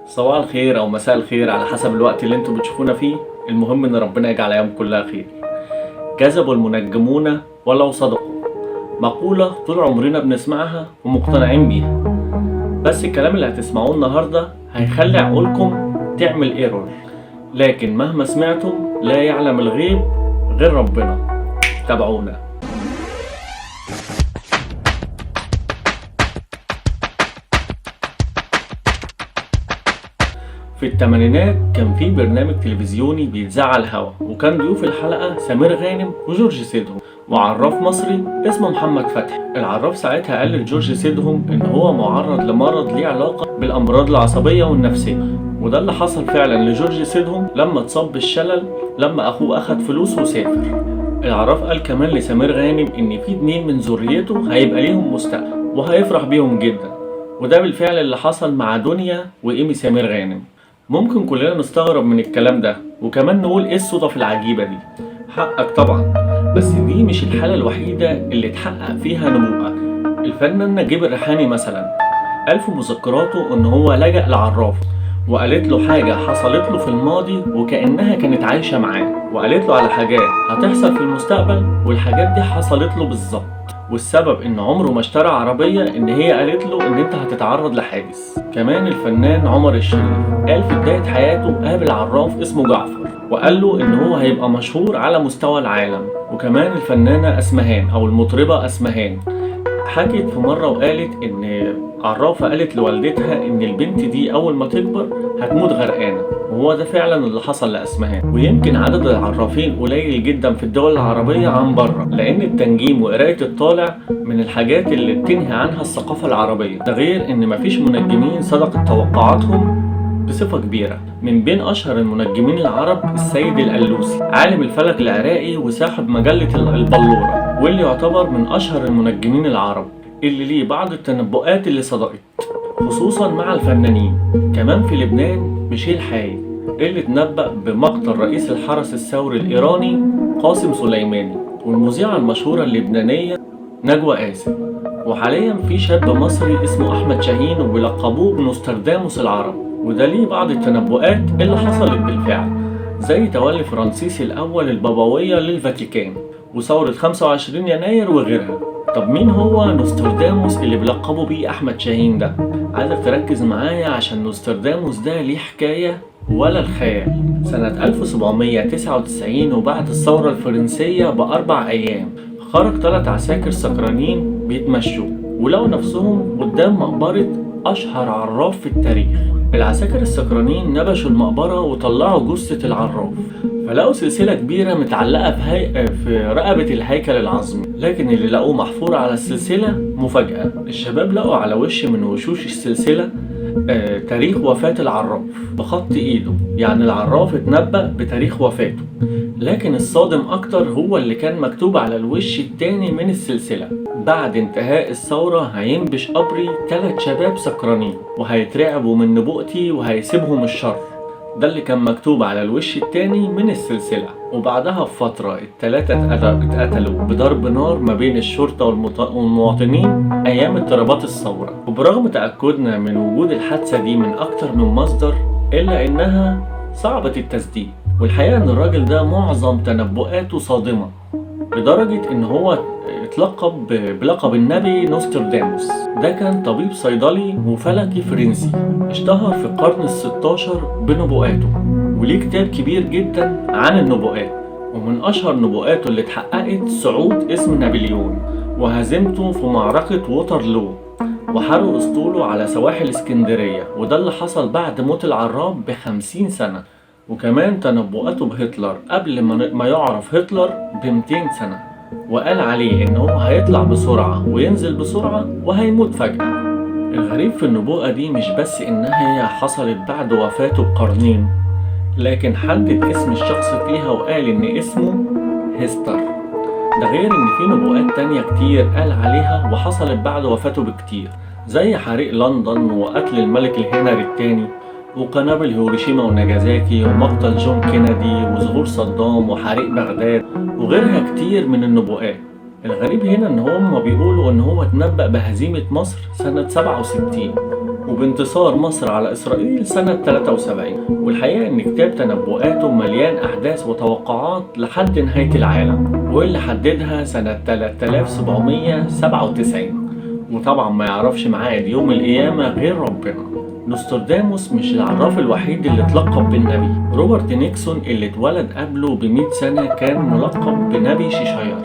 صباح الخير او مساء الخير على حسب الوقت اللي انتوا بتشوفونا فيه. المهم ان ربنا يجعل ايام كلها خير. كذبوا المنجمون ولو صدقوا، مقولة طول عمرنا بنسمعها ومقتنعين بيها، بس الكلام اللي هتسمعوه النهاردة هيخلي عقولكم تعمل ايرور، لكن مهما سمعتم لا يعلم الغيب غير ربنا. تابعونا. في الثمانينات كان في برنامج تلفزيوني بيتذاع على الهوا، وكان ضيوف الحلقة سمير غانم وجورج سيدهم وعراف مصري اسمه محمد فتحي. العراف ساعتها قال لجورج سيدهم ان هو معرض لمرض ليه علاقة بالامراض العصبية والنفسية، وده اللي حصل فعلا لجورج سيدهم لما اتصاب بالشلل لما اخوه اخد فلوس وسافر. العراف قال كمان لسمير غانم ان في 2 من ذريته هيبقى ليهم مستقبل وهيفرح بيهم جدا، وده بالفعل اللي حصل مع دنيا وإيمي سمير غانم. ممكن كلنا نستغرب من الكلام ده وكمان نقول ايه الصدف العجيبة دي. حقك طبعا، بس دي مش الحالة الوحيدة اللي اتحقق فيها نبوءة. الفنان نجيب الريحاني مثلا قال في مذكراته ان هو لجأ لعراف وقالت له حاجة حصلت له في الماضي وكأنها كانت عايشة معاه، وقالت له على حاجات هتحصل في المستقبل والحاجات دي حصلت له بالظبط، والسبب ان عمره ما اشترى عربية ان هي قالت له ان انت هتتعرض لحادث. كمان الفنان عمر الشريف قال في بداية حياته قابل عراف اسمه جعفر وقال له ان هو هيبقى مشهور على مستوى العالم. وكمان الفنانة اسمهان او المطربة اسمهان حكت في مرة وقالت ان عرافة قالت لوالدتها ان البنت دي اول ما تكبر هتموت غرقانة، وهو ده فعلا اللي حصل لأسمهان. ويمكن عدد العرافين قليل جدا في الدول العربية عن بره، لان التنجيم وقراية الطالع من الحاجات اللي بتنهي عنها الثقافة العربية، ده غير ان مفيش منجمين صدقت توقعاتهم بصفة كبيرة. من بين أشهر المنجمين العرب السيد الألوسي، عالم الفلك العراقي وصاحب مجلة البلورة، واللي يعتبر من أشهر المنجمين العرب اللي ليه بعض التنبؤات اللي صدقت خصوصا مع الفنانين. كمان في لبنان ميشيل حايك اللي تنبأ بمقتل رئيس الحرس الثوري الإيراني قاسم سليماني، والمذيعة المشهورة اللبنانية نجوى قاسم. وحاليا في شاب مصري اسمه أحمد شاهين وبيلقبوه بنوسترداموس العرب، وده ليه بعض التنبؤات اللي حصلت بالفعل، زي تولي فرانسيس الأول البابوية للفاتيكان وثورة 25 يناير وغيرها. طب مين هو نوسترداموس اللي بيلقبوا بيه أحمد شاهين ده؟ عايزك تركز معايا عشان نوسترداموس ده ليه حكاية ولا الخيال. سنة 1799 وبعد الثورة الفرنسية ب4 أيام خرج 3 عساكر سكرانين بيتمشوا ولقوا نفسهم قدام مقبرة أشهر عراف في التاريخ. العساكر السكرانين نبشوا المقبرة وطلعوا جثة العراف، فلقوا سلسلة كبيرة متعلقة في رقبة الهيكل العظمي، لكن اللي لقوه محفور على السلسلة مفاجأة. الشباب لقوا على وش من وشوش السلسلة تاريخ وفاة العراف بخط ايده، يعني العراف اتنبأ بتاريخ وفاته. لكن الصادم اكتر هو اللي كان مكتوب على الوش التاني من السلسلة: بعد انتهاء الثورة هينبش قبري 3 شباب سكرانين وهيترعبوا من نبوءتي وهيسيبهم الشر. ده اللي كان مكتوب على الوش التاني من السلسلة. وبعدها بفترة ال3 اتقتلوا بضرب نار ما بين الشرطة والمواطنين أيام اضطرابات الثورة. وبرغم تأكدنا من وجود الحادثة دي من أكتر من مصدر إلا إنها صعبة التصديق. والحقيقة إن الراجل ده معظم تنبؤاته صادمة لدرجة إن هو اتلقب بلقب النبي نوسترداموس. ده كان طبيب صيدلي وفلكي فرنسي اشتهر في القرن ال16 بنبؤاته، وليه كتاب كبير جدا عن النبؤات. ومن أشهر نبؤاته اللي اتحققت صعود اسم نابليون وهزيمته في معركة ووترلو وحرق أسطوله على سواحل اسكندرية، وده اللي حصل بعد موت العراب ب50 سنة. وكمان تنبؤاته بهتلر قبل ما يعرف هتلر ب200 سنة، وقال عليه إن هو هيطلع بسرعة وينزل بسرعة وهيموت فجأة. الغريب في النبوءة دي مش بس إنها هي حصلت بعد وفاته بقرنين، لكن حدد اسم الشخص فيها وقال إن اسمه هيستر. ده غير إن في نبوءات تانية كتير قال عليها وحصلت بعد وفاته بكتير، زي حريق لندن وقتل الملك الهنري الثاني وقنابل هيروشيما وناجازاكي ومقتل جون كينيدي وظهور صدام وحريق بغداد وغيرها كتير من النبوءات. الغريب هنا ان هم بيقولوا ان هو اتنبأ بهزيمة مصر سنة 67، وبانتصار مصر على إسرائيل سنة 73. والحقيقة إن كتاب تنبؤاته مليان أحداث وتوقعات لحد نهاية العالم، واللي حددها سنة 3797، وطبعا ما يعرفش ميعاد يوم القيامة غير ربنا. نوستراداموس مش العراف الوحيد اللي اتلقب بالنبي. روبرت نيكسون اللي اتولد قبله ب100 سنة كان ملقب بنبي شيشاير.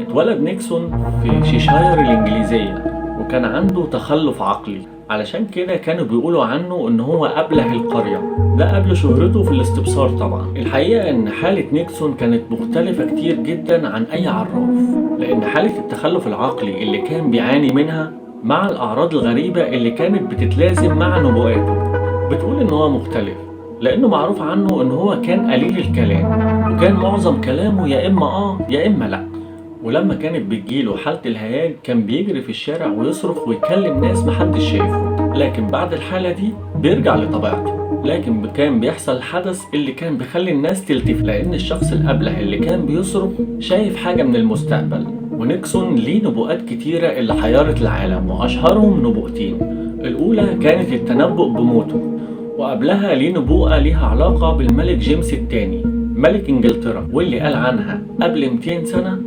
اتولد نيكسون في شيشاير الإنجليزية، وكان عنده تخلف عقلي، علشان كده كانوا بيقولوا عنه ان هو أبله القرية، ده قبل شهرته في الاستبصار طبعا. الحقيقة ان حالة نيكسون كانت مختلفة كتير جدا عن اي عراف، لان حالة التخلف العقلي اللي كان بيعاني منها مع الأعراض الغريبة اللي كانت بتتلازم مع نبوءاته بتقول إن هو مختلف، لأنه معروف عنه إن هو كان قليل الكلام، وكان معظم كلامه يا إما آه يا إما لأ. ولما كانت بتجيله حالة الهياج كان بيجري في الشارع ويصرخ ويكلم ناس محدش شايفه، لكن بعد الحالة دي بيرجع لطبيعته. لكن كان بيحصل الحدث اللي كان بيخلي الناس تلتفت، لأن الشخص الأبله اللي كان بيصرخ شايف حاجة من المستقبل. ونيكسون ليه نبوءات كتيرة اللي حيرت العالم، وأشهرهم نبوءتين. الأولى كانت التنبؤ بموته، وقبلها ليه نبوءة ليها علاقة بالملك جيمس الثاني ملك إنجلترا، واللي قال عنها قبل 200 سنة،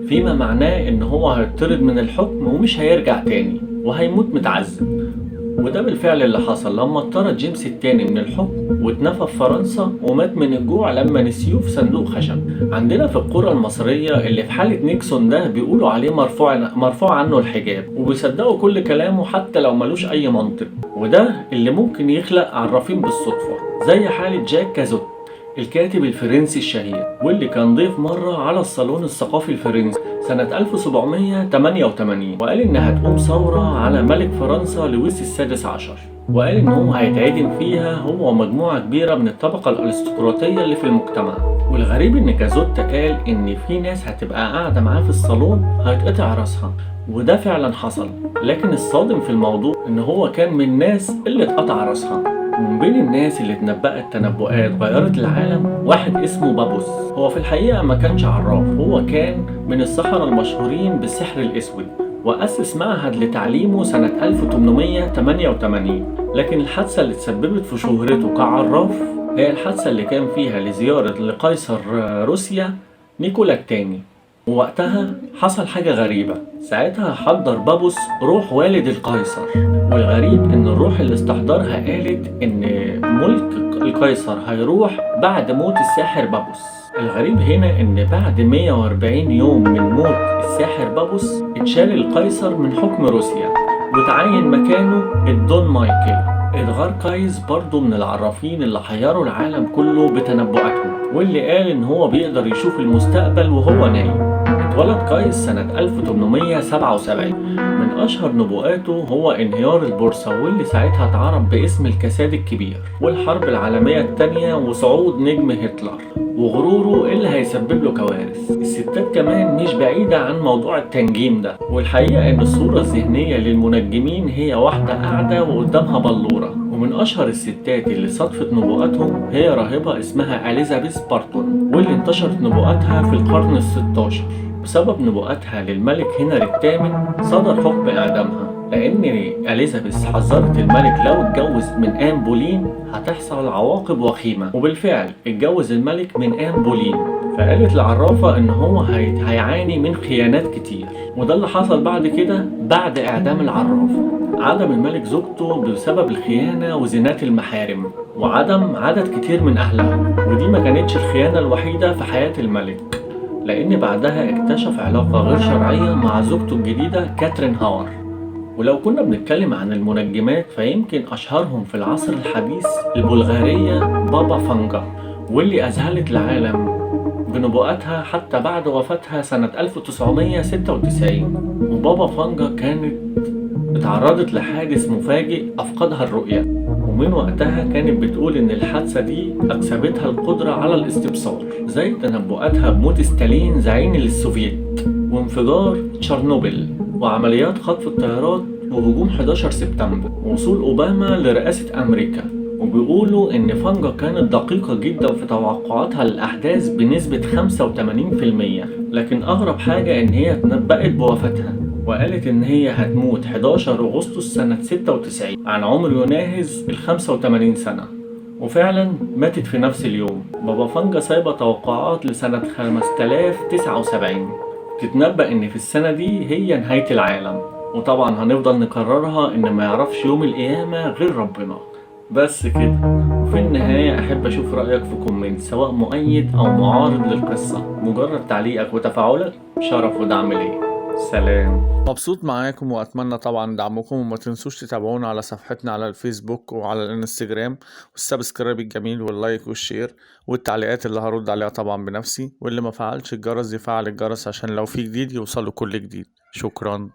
فيما معناه إن هو هيطرد من الحكم ومش هيرجع تاني وهيموت متعذب. وده بالفعل اللي حصل لما اطرد جيمس الثاني من الحكم واتنفى في فرنسا ومات من الجوع لما نسيوه في صندوق خشب. عندنا في القرى المصرية اللي في حالة نيكسون ده بيقولوا عليه مرفوع عنه الحجاب، وبيصدقوا كل كلامه حتى لو ملوش أي منطق، وده اللي ممكن يخلق عرافين بالصدفة، زي حالة جاك كازوت الكاتب الفرنسي الشهير، واللي كان ضيف مرة على الصالون الثقافي الفرنسي سنة 1788، وقال إن هتقوم ثورة على ملك فرنسا لويس السادس عشر، وقال إن هو هيتعدم فيها هو ومجموعة كبيرة من الطبقة الأرستقراطية اللي في المجتمع. والغريب إن كازوت قال إن في ناس هتبقى قاعدة معاه في الصالون هيتقطع راسها، وده فعلا حصل. لكن الصادم في الموضوع إن هو كان من الناس اللي اتقطع راسها. ومن بين الناس اللي اتنبأت تنبؤات غيرت العالم واحد اسمه بابوس. هو في الحقيقة ما كانش عراف، هو كان من السحرة المشهورين بالسحر الأسود، وأسس معهد لتعليمه سنة 1888. لكن الحادثة اللي تسببت في شهرته كعراف هي الحادثة اللي كان فيها لزيارة لقيصر روسيا نيكولا الثاني، ووقتها حصل حاجة غريبة. ساعتها حضر بابوس روح والد القيصر، والغريب ان الروح اللي استحضرها قالت ان ملك القيصر هيروح بعد موت الساحر بابوس. الغريب هنا ان بعد 140 يوم من موت الساحر بابوس اتشال القيصر من حكم روسيا وتعين مكانه الدون مايكل. إدغار كايز برضو من العرافين اللي حيروا العالم كله بتنبؤاتهم، واللي قال إن هو بيقدر يشوف المستقبل وهو نايم. اتولد كايز سنة 1877. من أشهر نبوءاته هو انهيار البورصة، واللي ساعتها اتعرف باسم الكساد الكبير، والحرب العالمية التانية، وصعود نجم هتلر، وغروره اللي هيسبب له كوارث. الستات كمان مش بعيدة عن موضوع التنجيم ده، والحقيقة ان الصورة الذهنية للمنجمين هي واحدة قاعدة وقدامها بلورة. ومن أشهر الستات اللي صادفت نبوءاتهم هي راهبة اسمها إليزابيث بارتون، واللي انتشرت نبوءاتها في القرن ال16. بسبب نبوءاتها للملك هنري الثامن صدر حكم إعدامها، لأن إليزابيث حذرت الملك لو اتجوز من آن بولين هتحصل عواقب وخيمة، وبالفعل اتجوز الملك من آن بولين. فقالت العرافة إن هو هيعاني من خيانات كتير، وده اللي حصل بعد كده بعد إعدام العرافة. عدم الملك زوجته بسبب الخيانة وزنات المحارم، وعدم عدد كتير من أهلها. ودي ما كانتش الخيانة الوحيدة في حياة الملك، لأن بعدها اكتشف علاقة غير شرعية مع زوجته الجديدة كاترين هاور. ولو كنا بنتكلم عن المنجمات فيمكن أشهرهم في العصر الحديث البلغارية بابا فانجا، واللي أذهلت العالم بنبوءاتها حتى بعد وفاتها سنة 1996. وبابا فانجا كانت اتعرضت لحادث مفاجئ أفقدها الرؤية، ومن وقتها كانت بتقول إن الحادثة دي أكسبتها القدرة على الاستبصار، زي تنبؤاتها بموت ستالين زعيم السوفيت، وانفجار تشيرنوبل، وعمليات خطف الطيارات، وهجوم 11 سبتمبر، ووصول أوباما لرئاسة أمريكا. وبيقولوا إن فانجا كانت دقيقة جدا في توقعاتها للأحداث بنسبة 85%، لكن أغرب حاجة إن هي اتنبأت بوفاتها. وقالت إن هي هتموت 11 أغسطس سنة 96 عن عمر يناهز 85 سنة، وفعلا ماتت في نفس اليوم. بابا فانجا سايبة توقعات لسنة 5079، تتنبأ إن في السنة دي هي نهاية العالم، وطبعا هنفضل نكررها إن ما يعرفش يوم القيامة غير ربنا. بس كده. وفي النهاية أحب أشوف رأيك في comment، سواء مؤيد أو معارض للقصة. مجرد تعليقك وتفاعلك شرف ودعم ليا. سلام. مبسوط معاكم واتمنى طبعا دعمكم، وما تنسوش تتابعونا على صفحتنا على الفيسبوك وعلى الانستجرام، وال subscribe الجميل وال like وال share والتعليقات اللي هرد عليها طبعا بنفسي، واللي ما فعلش الجرس يفعل الجرس عشان لو في جديد يوصله كل جديد. شكرا.